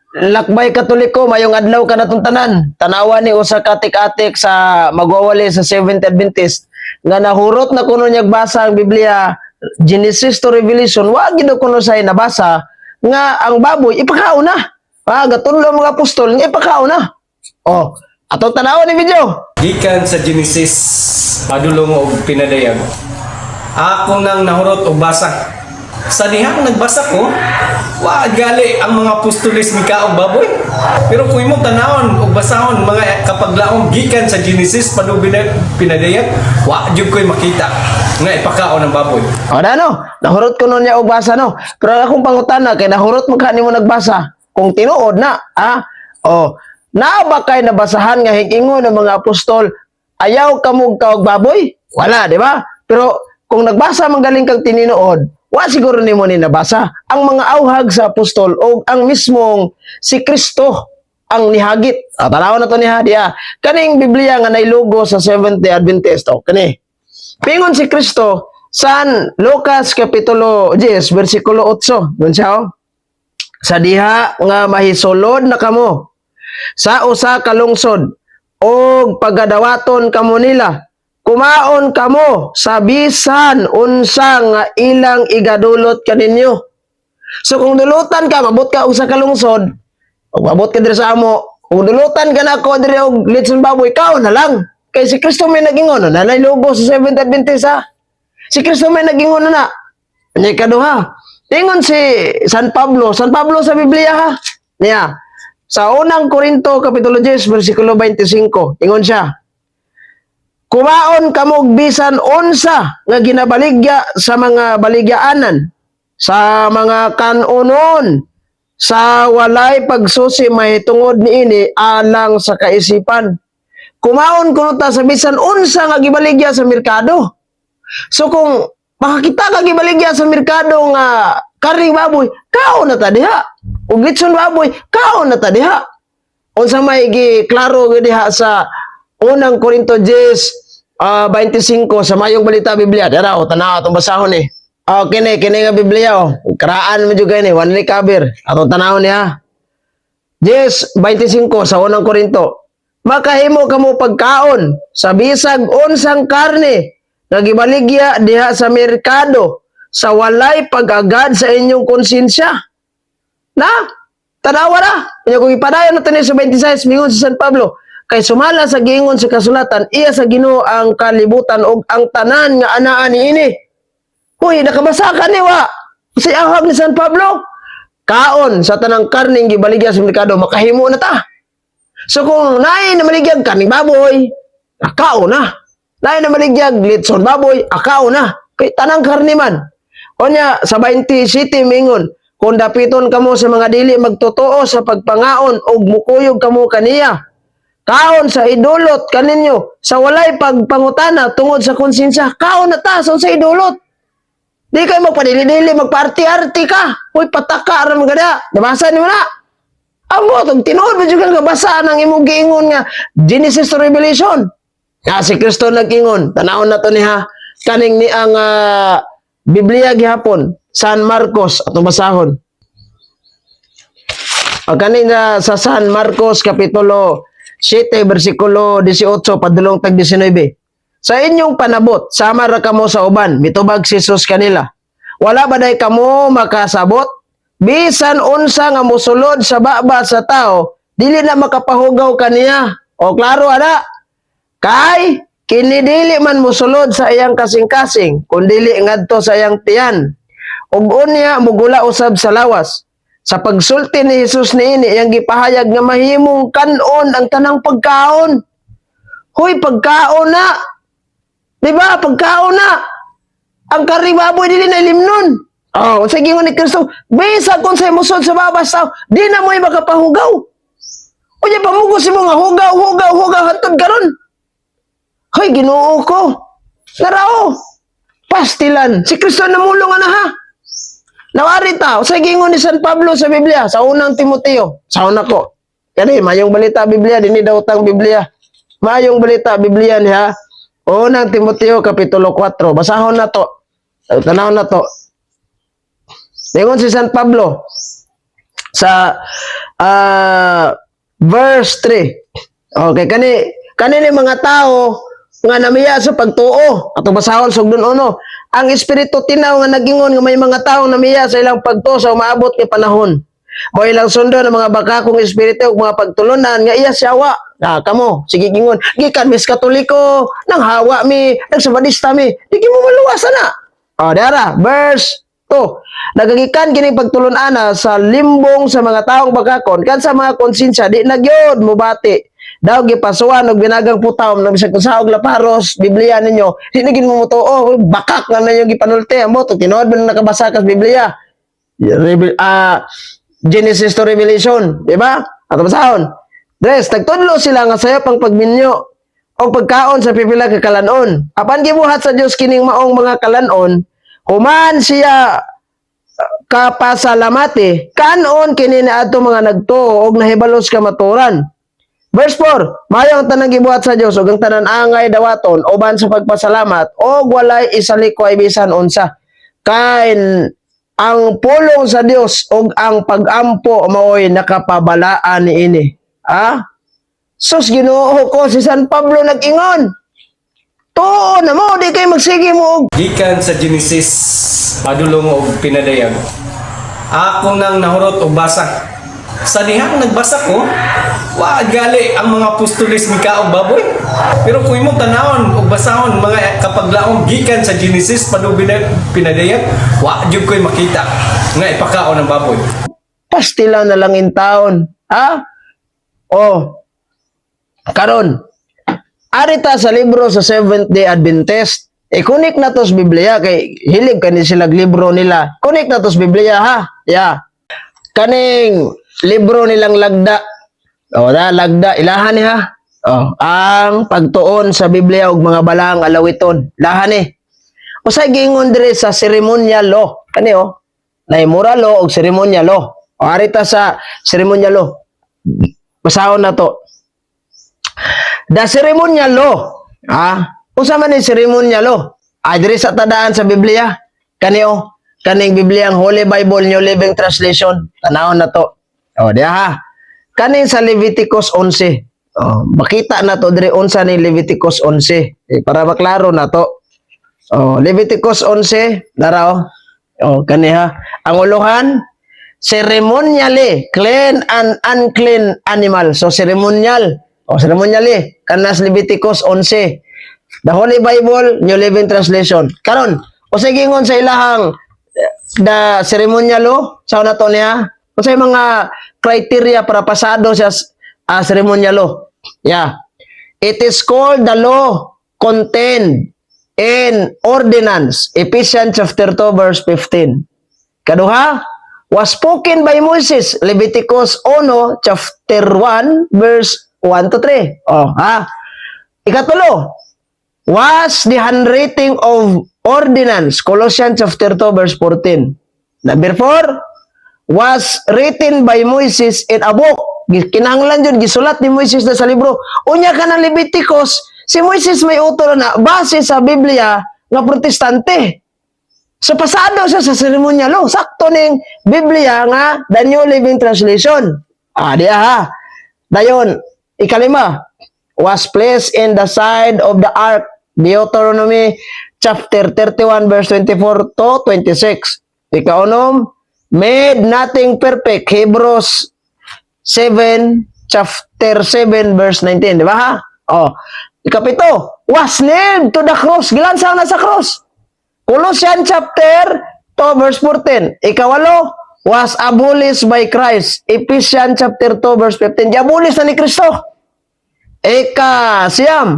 Lakbay Katoliko, mayong adlaw kanatong tanan. Tanawa ni usa ka atik-atik sa magwawali sa Seventh Adventist nga nahurot na kuno niya basa ang Biblia, Genesis to Revelation, wa gid kuno say nabasa nga ang baboy ipakaon na. Ah, gatunlo mga apostol nga ipakaon na. Oh, atong tanawa ni video. Gikan sa Genesis padulong og pinadayag. Ako nang nahurot og basa. Sa dihang nagbasa ko, wa gali ang mga apostoles mikaog baboy. Pero kung imong tanawon og basahon mga kapaglaom gikan sa Genesis padung pinadayag, wa jud ko'y makita nga ipakaon ang baboy. O na no, nahurot ko nun niya og basa, no. Pero ang akong pangutana kay nahurot man ka nimo nagbasa. Kung tinuod na, ah, o naa ba kay nabasahan nga higingon ng mga apostol, "Ayaw kamog kaog baboy"? Wala, di ba? Pero kung nagbasa man galing kang tinuod, wa siguro nimo ni nabasa ang mga auhag sa apostol o ang mismong si Kristo ang nihagit. Ah, tanawan na to niya diya. Kaning Biblia nga nay logo sa Seventh Day Adventist, o kani. Pingon si Kristo San Lucas kapitulo 10 bersikulo 8. Dun siya, oh. "Sa diha nga mahisulod na kamo sa usa ka lungsod og pagadawaton kamo nila, kumaon kamo sa bisan unsa nga ilang igadulot kaninyo." So kung dulutan ka, mabot ka usa ka lungsod, ug mabot ka diri sa amo, kung dulutan ka na ako diri og litson baboy, kaon na lang. Kay si Kristo may nagingon, na nay logo sa Seventh Adventist, ha. Si Kristo may nagingon na. Unya ikaduha. Tingon si San Pablo, San Pablo sa Biblia, ha. Niya, sa Unang Korinto kapitulo 10 bersikulo 25, ingon siya, "Kumaon kamo og bisan unsa nga ginabaligya sa mga baligyaanan, sa mga kanunon, sa walay pagsusi mahitungod niini alang sa kaisipan." Kumaon kuno ta sa bisan unsa nga gibaligya sa merkado. So kung makakita ka gibaligya sa merkado nga karning baboy, kaon na ta diha. Ug litson baboy, kaon na ta diha. Unsa may gi klaro gyud diha sa Unang Korinto 10 25 sa Mayong Balita Biblia. Dara o, tanaw atong basahon eh. Oh, kini kini nga Biblia, oh. Karaan mo jud kini, wala ni kabir. Atong tanawon niya. 10:25 sa Unang Korinto. "Makahimo kamo pagkaon sa bisag unsang karne nga gibaligya diha sa merkado sa walay pag-agad sa inyong konsensya." Na, tanawa na. Kanya kung ipadayon na ni sa 26, mingon si San Pablo, "Kay sumala sa giingon sa kasulatan, iya sa Ginoo ang kalibutan ug ang tanan nga anaa niini." Huy, nakabasa ka ni wa? Si ahag ni San Pablo, kaon sa tanang karning gibaligya sa merkado, makahimo na ta. So kung naay na maligyag karning baboy, akaon na. Naay na maligyag litson baboy, akaon na. Kay tanang karni man. Onya sa 27 mingon, "Kung dapiton kamo sa mga dili magtotoo sa pagpangaon og mukuyog kamo kaniya, kaon sa idulot kaninyo sa walay pagpangutana tungod sa konsensya." Kaon na ta sa unsay idulot. Di kayo magpadili-dili, magparty-arty ka. Uy, pataka ra man gada. Nabasa nimo na. Amo, tug tinuod ba jud kang gabasa ng imong giingon nga Genesis to Revelation? Nga si Kristo nag-ingon, tanawon na to niya, kaning ni ang Biblia gihapon, San Marcos, atong basahon. Pag kaning sa San Marcos kapitulo 7 bersikulo 18 padulong tag 19. "Sa inyong panabot, sama ra kamo sa uban," mitubag si Jesus kanila. "Wala ba day kamo makasabot? Bisan unsa nga mosulod sa baba sa tao, dili na makapahugaw kaniya." O klaro ana. "Kay kini dili man mosulod sa iyang kasing-kasing, kun dili ngadto sa iyang tiyan. Ug unya mugula usab sa lawas." Sa pagsulti ni Jesus niini, iyang gipahayag nga mahimong kanon ang tanang pagkaon. Huy, pagkaon na. Di ba? Pagkaon na. Ang karning baboy dili na ilimnon. Oh, sa gingon ni Kristo, bisag kung sa musod sa babas tao, di na mo makapahugaw. Unya pamugos mo nga hugaw, hugaw, hugaw hantod karon. Hoy, Ginoo ko. Narao. Pastilan. Si Kristo namulong ana, ha. Nawari ta, sa gingon ni San Pablo sa Biblia, sa Unang Timoteo, sa una ko. Kani, Mayong Balita Biblia, dinhi daw tang Biblia. Mayong Balita Biblia niya. Unang Timoteo kapitulo 4. Basahon na to. Tanawon na to. Ingon si San Pablo sa Verse 3. Okay, kani kani ni mga tao nga namiya sa pagtuo. Ato basahon sugdon uno. Ang espiritu tinaw nga nagingon nga may mga tao namiya sa ilang pagtuo sa umaabot nga panahon. Mao ilang sundon ang mga bakakong espiritu ug mga pagtulunan nga iya siyawa. Ah, kamo, sige gingon, gikan mis Katoliko, nang hawa mi, nagsabadista mi, di mo maluwasan na. Oh, dara, verse 2. Nagagikan kini pagtulun-ana sa limbong sa mga taong bakakon kan sa mga konsensya di na gyud mobati. Daw gipasuan og binagang putaw na bisag kung saog laparos Biblia ninyo, di na gid mo motuo, bakak nga na yung gipanulti amo to tinuod man nakabasa ka sa Biblia. Genesis to Revelation, di ba? Ato basahon. Tres, nagtudlo sila nga sayop ang pagminyo o pagkaon sa pipila ka kalanon. Apan gibuhat sa Dios kining maong mga kalanon, human siya kapasalamati, kanon kini niadto mga nagtuo og nahibalos kamaturan. Verse 4, Maayo ang tanang gibuhat sa Dios ug ang tanan angay dawaton uban sa pagpasalamat og walay isalikway bisan unsa. Kay ang pulong sa Dios ug ang pagampo maoy nakapabalaan niini. Ah? Sus, Ginoo ko, si San Pablo nag-ingon. Tuo na mo, di kay magsige mo og Gikan sa Genesis padulong og pinadayag. Ako nang nahurot og basa. Sa dihang nagbasa ko, wa gali ang mga apostoles mikaog baboy. Pero kung imong tanawon og basahon mga kapaglaom gikan sa Genesis padung pinadayag, wa jud ko'y makita nga ipakaon ang baboy. Pastila na lang in taon. Ha? Oh. Karon, arita sa libro sa Seventh Day Adventist. I-connect na to sa Biblia kay hilig kani sila libro nila. Connect na to sa Biblia, ha. Yeah. Kaning libro nilang Lagda. O da Lagda ilahan ni ha. Oh, ang pagtuon sa Biblia ug mga balaang alawiton. Lahan ni. Usay giingon diri sa ceremonial law? Kani oh. Nay moral law ug ceremonial law. O arita sa ceremonial law. Basahon na to. The ceremonial law. Ah, unsa man ni ceremonial law? Ah, diri sa tadaan sa Biblia. Kani oh, kaning Biblia ang Holy Bible, New Living Translation. Tanawon na to. Oh, diha ha. Kaning sa Leviticus 11. Oh, makita na to diri unsa ni Leviticus 11. Eh, para maklaro na to. Oh, Leviticus 11, dara oh. Oh, kani ha. Ang uluhan, ceremonially clean and unclean animal. So ceremonial. O ceremonially kanas Leviticus 11. The Holy Bible, New Living Translation. Karon, unsay giingon sa ilahang the ceremonial law sa na to niya? Unsay mga criteria para pasado sa ceremonial law? Yeah. It is called the law contained in ordinance. Ephesians chapter 2 verse 15. Kaduha, was spoken by Moses, Leviticus 1 chapter 1 verse 1 to 3. Oh, ha? Ikatulo, was the handwriting of ordinance, Colossians chapter 2 verse 14. Number 4, was written by Moses in a book. Kinahanglan yun, gisulat ni Moises na sa libro. Unya ka ng Leviticus, si Moises may utro na base sa Biblia nga Protestante. So pasado siya sa ceremonial law. Sakto ning Biblia nga The New Living Translation. Ah, di ha. Dayon, ikalima, was placed in the side of the ark. Deuteronomy chapter 31 verse 24 to 26. Ikaunom, made nothing perfect. Hebrews 7 chapter 7 verse 19, di ba ha? Oh. Ikapito, was nailed to the cross. Gilansang na sa cross. Colossians chapter 2 verse 14. Ikawalo, was abolished by Christ. Ephesians chapter 2 verse 15. Gi-abolish na ni Kristo. Ika siyam,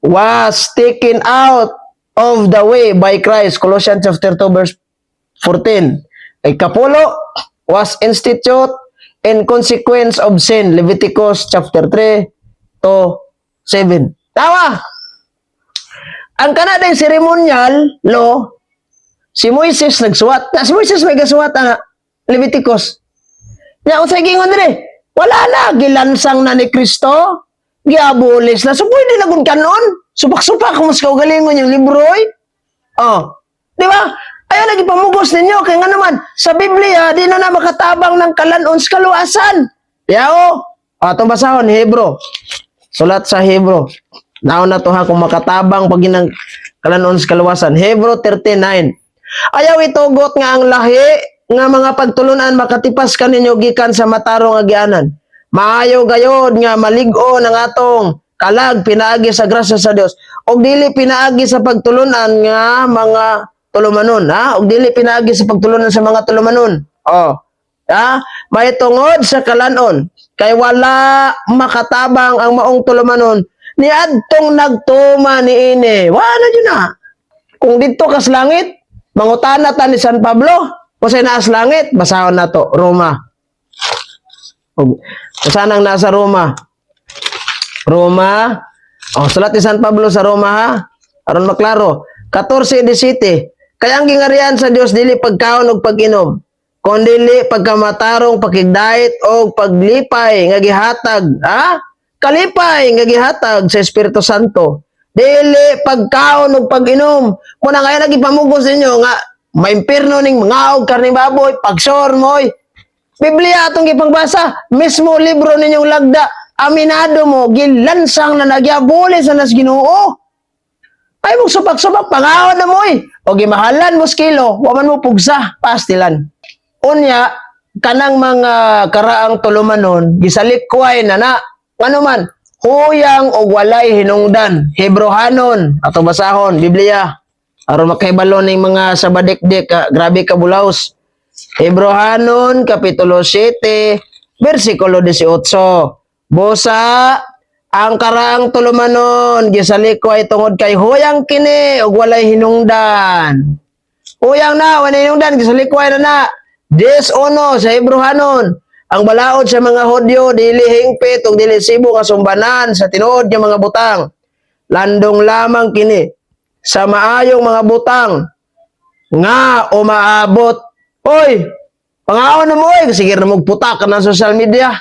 was taken out of the way by Christ. Colossians chapter 2 verse 14. Ikapulo, was instituted in consequence of sin. Leviticus chapter 3 to 7. Tawa! Ang kana din ceremonial law, si Moises nagsuwat. Na si Moises may gasuwat ang Leviticus. Nya unsay gingon dire? Wala na gilansang na ni Kristo. Giabolis na. So pwede na kung kanon. Supak-supak kung mas kaugalingon yung libro oy. Oh. Di ba? Ayaw lagi pamugos ninyo. Kaya nga naman, sa Biblia, di na na makatabang ng kalanon sa kaluwasan. Yao, atong basahon Hebro. Sulat sa Hebro. Naon na to ha kung makatabang pag ginang kalanon sa kaluwasan. Hebro 39. Ayaw itugot nga ang lahi nga mga pagtulunan makatipas kaninyo gikan sa matarong agianan. Maayo gayod nga malig-on ang atong kalag pinaagi sa grasya sa Dios og dili pinaagi sa pagtulunan nga mga tulumanon, ha, og dili pinaagi sa pagtulunan sa mga tulumanon. Oh. Ha? May tungod sa kalanon kay wala makatabang ang maong tulumanon niadtong nagtuma niini. Wala na jud na. Kung didto kas langit, mangutana ta ni San Pablo, kung naas langit, basahon na to, Roma. Og saan ang nasa Roma? Roma. Oh, sulat ni San Pablo sa Roma ha. Aron maklaro. 14:17. Kaya ang gingarian sa Dios dili pagkaon ug pag-inom, kundi pagkamatarong, pakigdait og paglipay nga gihatag, ha? Kalipay nga gihatag sa Espiritu Santo. Dili pagkaon ug pag-inom. Muna ngayon nagipamugos ninyo nga maimpirno ning mga og karning baboy, pagsor moy. Biblia atong gipangbasa, mismo libro ninyong lagda, aminado mo, gilansang na nagyabuli sa nas Ginoo. Ay mong supak-supak, pangaon na mo eh. O gimahalan mo kilo, waman mo pugsa, pastilan. Unya, kanang mga karaang tulumanon, gisalikway na na. Ano man, huyang og walay hinungdan, Hebrohanon, ato basahon, Biblia. Aron makahibalo ning mga sabadikdik, ah, grabe ka bulaos. Hebrohanon, Kapitulo 7, versikulo 18. Busa, ang karaang tulumanon, gisalikway tungod kay huyang kini ug walay hinungdan. Huyang na, walay hinungdan, gisalikway na na. 10:1 sa Hebrohanon. Ang balaod sa mga Hudyo, dili hingpit ug dili sibo nga sumbanan sa tinuod nga mga butang. Landong lamang kini sa maayong mga butang nga umaabot. Oy, pangaon na mo oy, sige na magputa ka ng social media.